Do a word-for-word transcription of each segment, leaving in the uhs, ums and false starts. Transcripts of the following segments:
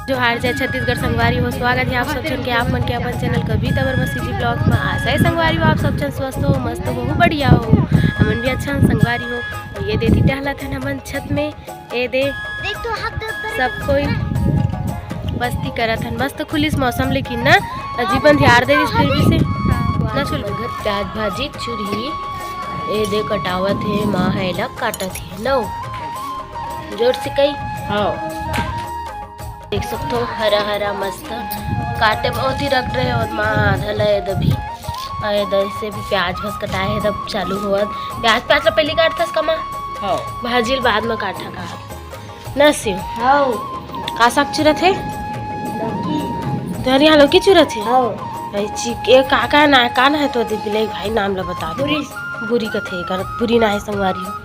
जोहार जय छत्तीसगढ़ संगवारी हो, स्वागत हे आप सब झन के आप मन के अपन चैनल कविता वर्मा सीजी ब्लॉग में। आशा हे संगवारी हो आप सब झन स्वस्थ हो, मस्त हो, बढ़िया हो, हमन भी अच्छा हन संगवारी हो। अउ ये दे दी टहलत हन हमन छत में, ए दे देख तो हाथ दे ऊपर सब कोई मस्ती करत हन। मस्त खुलिस मौसम लेकिन ना, अजीब अंधियार दे दिस फिर भी से ना चुल। प्याज भाजी चुरही ए दे कटावत हे, माँ ह एला काटत हे नौ जोर से कई। हाँ। देख सकथो हरा हरा मस्त काटे बहुत ही रख रहे और माँ आधा ल एदे भी। अउ एदे से भी प्याज भस कटाए हे, तब चालू होवत। प्याज, प्याज ला पहली काटथस का माँ? हाँ। भाजी ल बाद में काटा का? न सिव। हाँ। का साग चुरत हे? लौकी। तोहर यहाँ लौकी चुरत हे? हाँ। भाई चिक-, ए, का का ना, का ना हे तो दीदी ले भाई नाम ला बता दे। भूरी। भूरी कथे कर, भूरी ना हे संगवारी हो।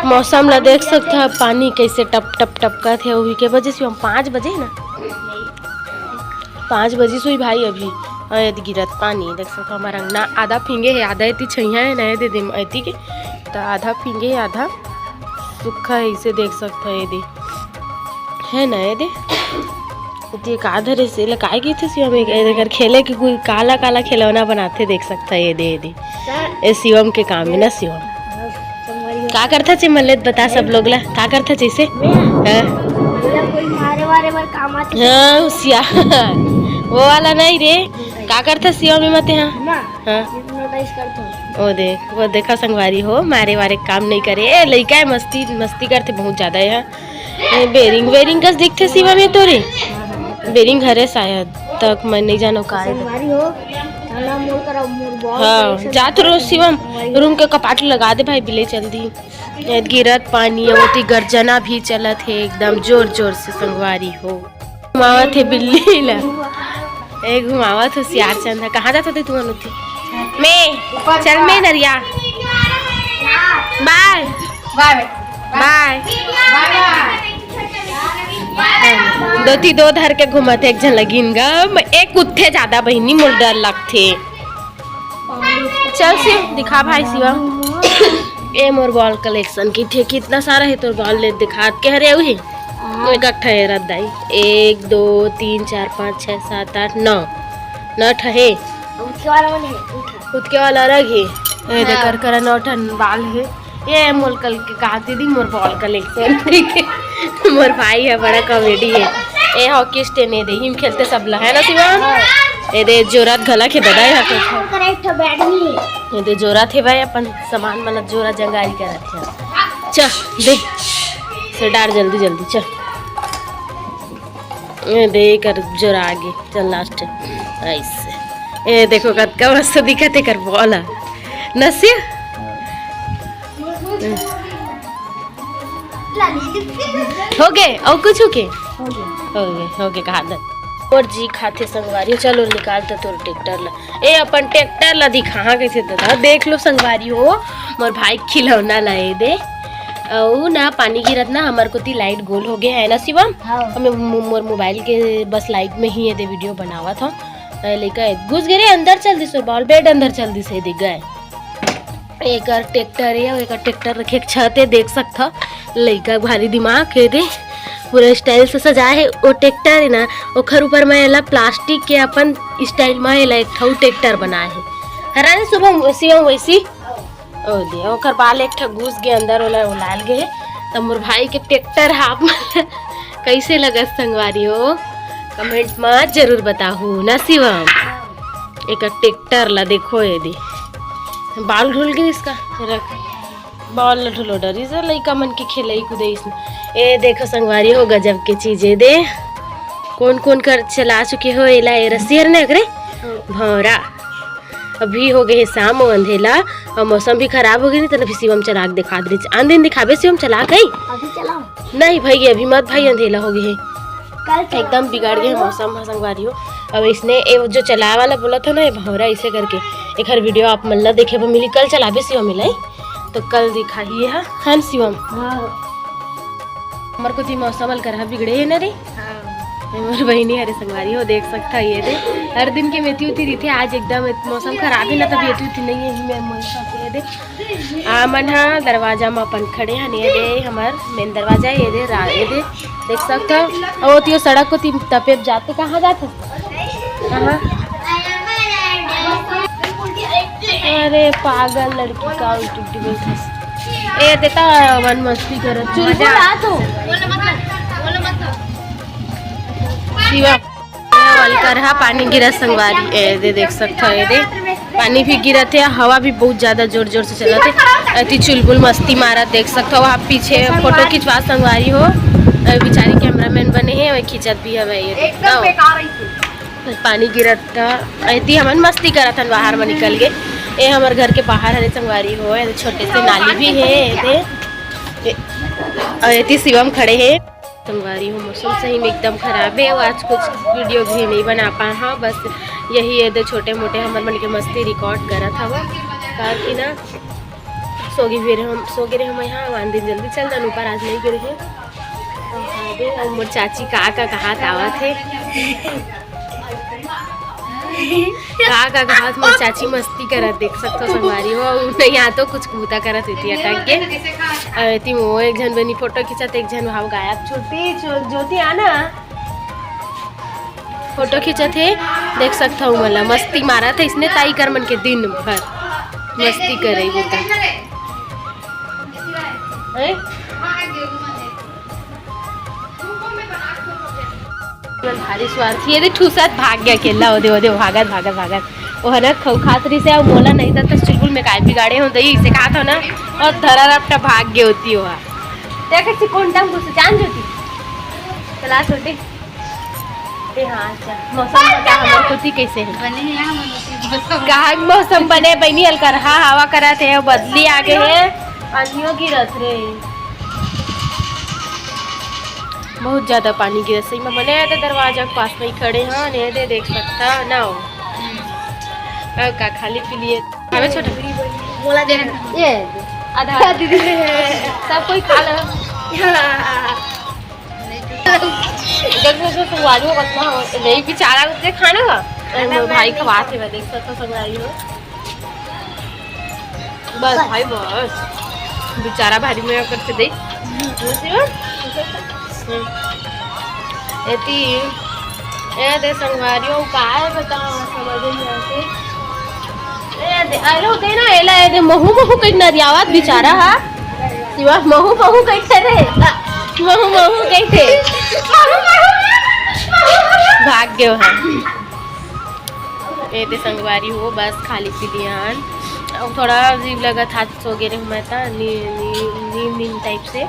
मौसम ला देख सकत ह, पानी कैसे टप टप टपकत हे। उही के वजह से हम पाँच बजे ना, पाँच बजे सुई भाई अभी। अउ एदे गिरत पानी देख सकत ह, हमर अंगना आधा फींगे हे, आधा एती छइहा हे ना, एदे दिम एती के तो आधा फींगे हे, आधा सुक्खा हे, इसे देख सकत ह। एदे हे ना, एदे एती का धरे से लकाए गई थे सिवा में, एकर खेले के कोई काला काला खिलौना बनाथे, देख सकत ह। एदे, एदे ए शिवम के काम हे ना शिवम। संगवारी हो। का करथा चे मल्ले बता सब लोग ला, का करथा जैसे? मैं? हाँ। मतलब कोई मारे वारे बर काम आथे। हाँ, होशियार। वो वाला नहीं रे। का करथा शिवम में मते हाँ? ना। हाँ। Hypnotize करथो। ओ दे, वो देखा संगवारी हो, मारे वारे काम नहीं करे। ए, लइका हे, मस्ती, मस्ती करथे बहुत ज्यादा हे। ए, बेरिंग, बेरिंग कस दिखथे शिवम में तोरे? बेरिंग हरे शायद, तक मैं नहीं जानो का हे। संगवारी हो, खाना मोर करा, मोर बहुत हाँ, परेशान जात रहो शिवम, संगवारी हो। रूम के कपाट लगा दे भाई, बिले चल दी। ए, गिरत पानी, अउ ओती गर्जना भी चलत हे एकदम जोर जोर से संगवारी हो। घुमावत हे बिल्ली ला। ए, घुमावत हो सियार चंद। कहाँ जात होते तुमन उठी? मैं। चल मैं नरिया। बाय। बाय। बाय। दो ती दो धर के घूमत हे, एक झन लगिन गा। एक कुत्थे ज्यादा बहिनी मोर डर लगथे। चल शिव, दिखा भाई शिवा। ए मोर ball collection की थे, कितना सारा हे तोर ball ले दिखा के। हरे उही। हाँ। एक अट्ठा हे रत दाई। एक, दो, तीन, चार, पाँच, छः, सात, आठ, नौ। नौ ठा हे। उसके वाला मन हे, उठा। खुद के वाला अलग हे। ए हाँ। देख कर कर नौ ठन ball हे। ये मोर कल के कहा दीदी, मोर ball collection। मोर भाई हे, बड़ा comedy हे। ए hockey stick ए दे, हिम खेलते सब ला, है ना शिवम? हाँ। ए दे जोरात घला के दादा यहाँ पे। ओकर एक ठो bat भी हे। ए दे जोरात हे भाई, अपन सामान मन जोरा जंगारी करत हे। चल दे, से डार जल्दी जल्दी, चल। ए दे कर जोरा आगे, चल last। ऐसे। ए देखो कतका मस्त दिखत हे कर ball ह। नसिया? हो गे, अउ कुछ हो गे? हो गे। हो गे, हो गे, कहा दे। मोर जी खाथे संगवारी, चलो निकाल तो तोर tractor ला। ए अपन tractor ला दिखा, हाँ, कैसे दादा, देख लो संगवारी हो, मोर भाई खिलौना ला ए दे। अउ ना पानी गिरत ना, हमर कोती light गोल हो गे हे ना शिवम? हाँ। हमें मो-, मोर mobile के बस light में ही ए दे video बनावत हूँ। ए, लइका ए घुस गे रे, अंदर चल दिस, ball bat अंदर चल दिस, ए दे गए। एकर tractor हे, एकर tractor रखे के छत हे, देख सकथव। लइका भारी दिमाग हे दे, पूरा style से सजाए हे। ओ tractor हे ना, ओखर ऊपर में एला plastic के अपन style में एला एक ठो tractor बनाए हे। हरा ने शुभम, शिवम वैसी? ओ दे, ओकर ball एक ठो घुस गे अंदर, ओला उलाल गे हे। त मोर भाई के tractor हाफ में कैसे लगत संगवारी हो, comment में जरूर बताहू ना शिवम। एक tractor ला देखो, ए दे ball ढुल गे इसका, रख ball ला ढुलो डरी से लइका मन के खेलई कूदई इसने। ए देखो संगवारी हो, गजब के चीज ए दे, कौन कौन कर चला चुके हो एला, ए रस्सी हर ने एकरे भौरा। अभी हो गे हे शाम अउ अंधेला, अउ मौसम भी खराब हो गे हे, त अभी शिवम चला के दिखा दे। आन दिन दिखाबे शिवम चला के। अभी चलाओ। नहीं भाई, अभी मत भाई, अंधेला हो गे हे। कल चलाओ। एकदम बिगड़ गे हे मौसम ह संगवारी हो। अब इसने ए जो चलाए वाला बोला था ना, ये भौरा ऐसे करके, एकर video आप मन ला देखे बर मिली। कल चलाबे शिवम मिलाई, तो कल दिखाही ये ह, है न शिवम? हाँ। हमर कोती मौसम अलकरहा बिगड़े हे न रे? हाँ। मोर बहिनी हरे संगवारी हो, देख सकता ये दे, हर दिन के मेथी उथी रहिथे, आज एकदम मौसम खराब है ना, तब एथी उथी नहीं है, मैं मौसम ये दे। आ मन हा दरवाजा में अपन खड़े हन, ये दे हमर मेन दरवाजा, ये दे रा-, ये दे देख सकता। और ओती सड़क को तीन तपेब जाते, कहाँ जाते? कहाँ? अरे पागल लड़की का उल्टी उल्टी बोलत हस। ए देता मन मस्ती करत। चुलबुल आ तो। शिवा। वलकर हा पानी गिरत संगवारी। ए दे देख सकत हो, ए दे पानी भी गिरत है, हवा भी बहुत ज्यादा जोर जोर से चलत है। एती चुलबुल मस्ती मारत देख सकत हो। वहाँ पीछे फोटो खिंचवा संगवारी हो। ए बेचारी कैमरामैन बने हैं, वही खींचत भी हवे ये एकदम देखो। बेकार है। पानी गिरत था, एती हमन मस्ती करत हन बाहर में निकल के। ए हमर घर के बाहर हरे संगवारी हो, ए छोटे से नाली भी है एदे। ए, और एती शिवम खड़े हैं। संगवारी हो, मौसम सही में एकदम खराब है, और आज कुछ वीडियो भी नहीं बना पाए। हाँ, बस यही एदे छोटे मोटे हमर मन के मस्ती रिकॉर्ड करत हवा, काहे कि ना सो गे फिर हम, सो गे रहे हम यहाँ, आन दिन जल्दी चल जान ऊपर, आज नहीं गे रहे। अउ मोर चाची का का कहात आवत हे। का का कहात मोर चाची मस्ती करत देख सकत हो संगवारी हो। अउ नहीं आ तो कुछ कूता करत होती अटक के। अउ एती वो एक झन बनी फोटो खींचत, एक झन भाव गायब। छोटी जो-, ज्योति आना। फोटो खींचत हे, देख सकत हो मोला मस्ती मारत हे। इसने ताई कर मन के दिन भर मस्ती करे बुता। हैं? भारी स्वार्थी, ये दे ठूसत भाग गया अकेला, ओदे, ओदे भागत, भागत, भागत। वो है ना, खऊ खात रही से, अब मोला नहीं था, तो चुलबुल में काय बिगाड़े हो, दही इसे कहा था ना, और धरा रपटा भाग गए होती हो। ते कैसे कौन टाइम घुस जान जोती? चला छोटे। ए हाँ, अच्छा। मौसम बता हमर कोती कैसे है? बने है यहाँ मौसम। कहाँ मौसम बने बनी, अलकरहा हवा करत है, बदली आ गए है, पानियों गिरत रे। बहुत ज्यादा पानी गिरत सही में। बने तो दरवाजा के पास में ही खड़े हैं, नहीं दे देख सकता ना हो। अब का खाली पी लिए। अबे छोटा। बोला दे। ये आधा दीदी। सब कोई खा लो। देख लो, संगवारी हो कितना हो। नहीं, बेचारा उतने खाना का। अरे, मोर भाई खवात हे, मैं देख सकता संगवारी हो। बस भाई, बस। बेचारा भारी में करके दे। हम्म। एती, ए दे संगवारी हो, काय बताओ, समझ नहीं आते। ए दे, अरे होते ना, एला, ए दे, महू, महू कहीं नरियावत बेचारा हा। शिवा, महू, महू कहीं थे रे। महू, महू कहीं थे। भाग गयो हा। ए दे संगवारी हो, बस खाली पी लिया हन। अब थोड़ा अजीब लगत हाथ सो गे रहे मैं ता, नी-, नी-, नींद, नींद टाइप से।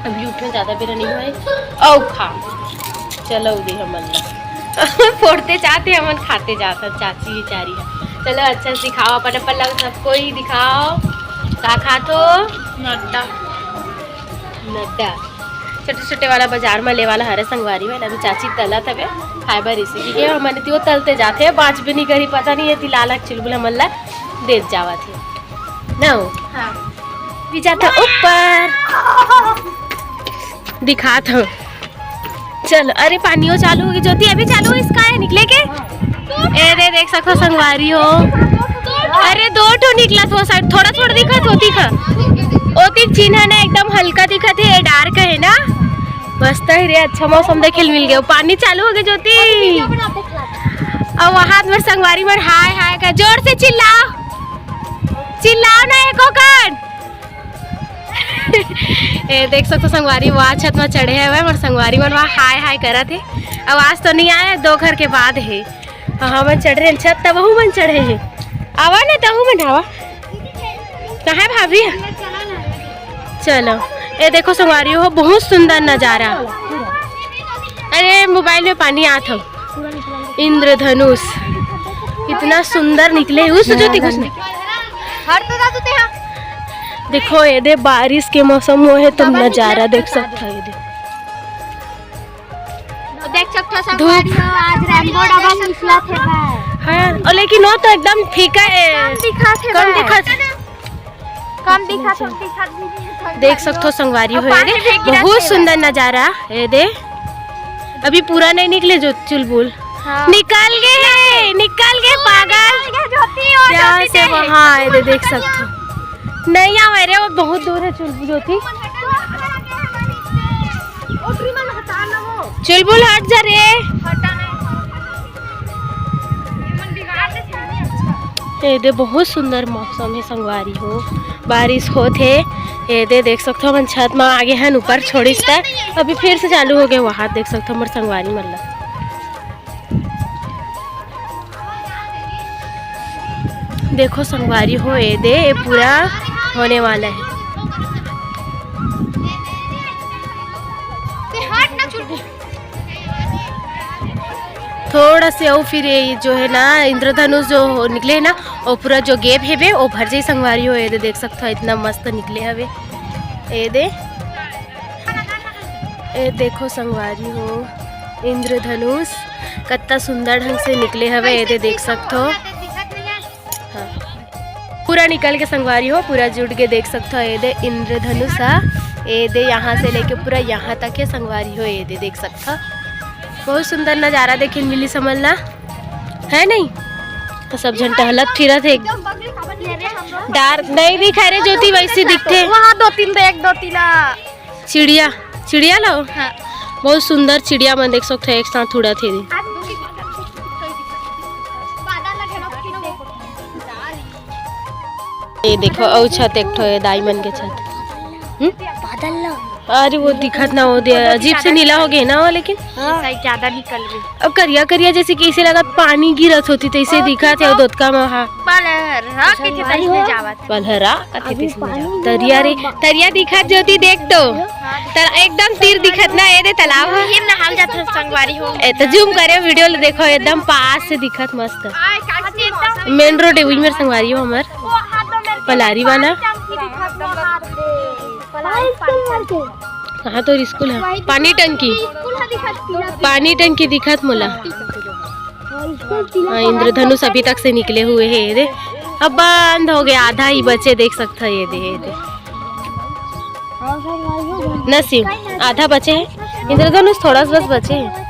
अभी उठे ज्यादा बेरा नहीं होए। औ खा। चलो दे हमन ला। फोड़ते जाते हमन खाते जात हन, चाची बेचारी है। चलो अच्छा से दिखाओ अपन, अपन लोग सबको ही दिखाओ। का खात हो? नड्डा। नड्डा। छोटे छोटे वाला बाजार में ले वाला हरे संगवारी है ना, अभी चाची तलत हवे, खाए बर इसे, क्योंकि हमन ती वो तलते जाते हैं, बाँच भी नहीं करी, पता नहीं ये ती लालक चुलबुल हमन ला देत जावत है। ना हो? हाँ। भी जाता ऊपर। दिखात हूँ। चल, अरे पानियो चालू होगी ज्योति, अभी चालू हो इसका है निकले के। ए दे देख सको संगवारी हो। अरे दो ठो निकला वो साइड, थोड़ा थोड़ा दिखत होती का। ओतिक चिन्ह ना एकदम हल्का दिखत है, ये डार्क है ना। मस्त है रे, अच्छा मौसम देखे ल मिल गया। पानी चालू हो गया ज्योति। अब वहां मोर संगवारी मन हाय हाय का जोर से चिल्लाओ, चिल्लाओ ना एको कन। ए, देख सकथो संगवारी, वहाँ छत में चढ़े हवे, मोर संगवारी मन वहाँ हाय हाय करत हे। आवाज तो नहीं आया, दो घर के बाद हे। हाँ, हमन चढ़ रहे हैं छत, तब वहू मन चढ़े हैं। आवा ना, तहू मन आवा। कहाँ है भाभी? चलो, ये देखो संगवारी हो, बहुत सुंदर नजारा। अरे, मोबाइल में पानी आत हो। इंद्रधनुष इतना सुंदर निकले, उस जो देखो उसमें। हर तो दादू ते हाँ। देखो, ये दे बारिश के मौसम हुआ है, तुम नजारा देख सकते हो। ये दे। तो देख सकते हो सब धूप। आज रेनबो डबल निकला थे भाई। हाँ, और लेकिन वो तो एकदम फीका है, कम दिखा थे कम भाई। दिखा थे। कम दिखा थे, दिखा थे। देख सकते हो संगवारी हो, ये दे बहुत सुंदर नजारा। ये दे अभी पूरा नहीं निकले जो चुलबुल। हाँ। निकल गे हे, निकल गे, पागल। निकल गे ज्योति, ओ यहाँ ज्योति से दे। वहाँ आए दे, देख सकथो। नहीं आवे रे, वो बहुत दूर है चुलबुल ज्योति। चुलबुल हट जा रे। ए दे, बहुत सुंदर मौसम है संगवारी हो, बारिश होत हे। ए दे, देख सकथो, हमन छत मा आगे हन, ऊपर छोड़िस त अभी फिर से चालू हो गए। वहाँ देख सकथो, मोर संगवारी मन ला। देखो संगवारी हो, ए दे, ये पूरा होने वाला है। थोड़ा से अउ फिर ये जो है ना, इंद्रधनुष जो निकले है ना, वो पूरा जो gap हेबे, वो भर जाई संगवारी हो। ये दे, देख सकथो, इतना मस्त निकले हवे। ये दे, ये देखो संगवारी हो, इंद्रधनुष कत्ता सुंदर ढंग से निकले हवे। ये दे, देख सकथो। हाँ। पूरा निकल के संगवारी हो, पूरा जुट के देख सकथो। ये दे इंद्रधनुष हा, ये दे यहाँ से लेके पूरा यहाँ तक है संगवारी हो। ये दे देख सकथो, बहुत सुंदर नजारा देखे मिली समझ ला, है नहीं? तो सब झन टहलत फिरत है। डार नहीं दिखाई रे ज्योति, वैसे दिखते। वहाँ दो तीन, दो एक, दो तीन, आ। चिड़िया, चिड़िया लो। हाँ। बहुत सुंदर चिड़िया मन देख सकथो, एक साथ उड़त हे। ये देखो, अउ छत एक ठो हे, दाई मन के छत। हम्म? बादल ला। अरे वो दिखत ना, वो दे, अजीब से नीला हो गया ना वो, लेकिन हाँ। ज्यादा निकल गई। अब करिया करिया जैसे कि ऐसे लगत पानी गिरत होती, तैसे दिखत हे वो दोतका में, हाँ। पलहरा कथे तइसने जावत। पलहरा कथे तइसने जावत। तरिया रे, तरिया दिखत ज्योति देख तो। तर एकदम तीर दिखत ना, ये दे तालाब ह। ये नहाल जात हे संगवारी हो। ए तो zoom करे video ले देखो, एकदम पास से दिखत मस्त। Main road है वही मेरे संगवारी हो हमर। पलारी वाला। कहाँ तोर स्कूल है? पानी टंकी। पानी टंकी दिखत मोला। हाँ, इंद्रधनुष अभी तक से निकले हुए है। ये दे, अब बंद हो गया, आधा ही बचे, देख सकता है। ये दे, ये दे। नसीब आधा बचे है, इंद्रधनुष थोड़ा सा बस बचे है।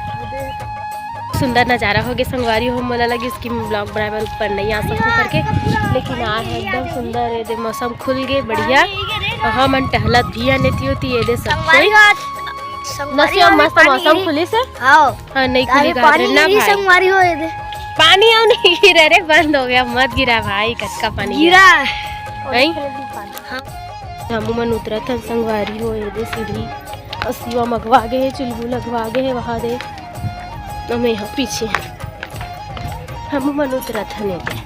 सुंदर नजारा हो गया संगवारी हो, मोला लगिस कि vlog बनाए बर ऊपर नहीं आ सकूं करके, लेकिन आज एकदम सुंदर है, दे मौसम खुल गए बढ़िया। और हमन टहलत भी आने थी होती, ये दे सब कोई। नसीब मस्त मौसम खुलिस हे। हाँ। हाँ, नहीं खुली घाट रे ना भाई। संगवारी हो, ये दे। पानी आओ नहीं गिरे रे, बंद हो गया, मत गिरा भाई, कतका पानी गिरा। हाँ। हमू मन उतरत हन संगवारी हो, ये दे सीढ़ी। और शिवम अगवा गे हे, चुलबुल अगवा गे हे, वहाँ दे। तो मैं यहाँ पीछे। हमू मन उतरत हन ये दे।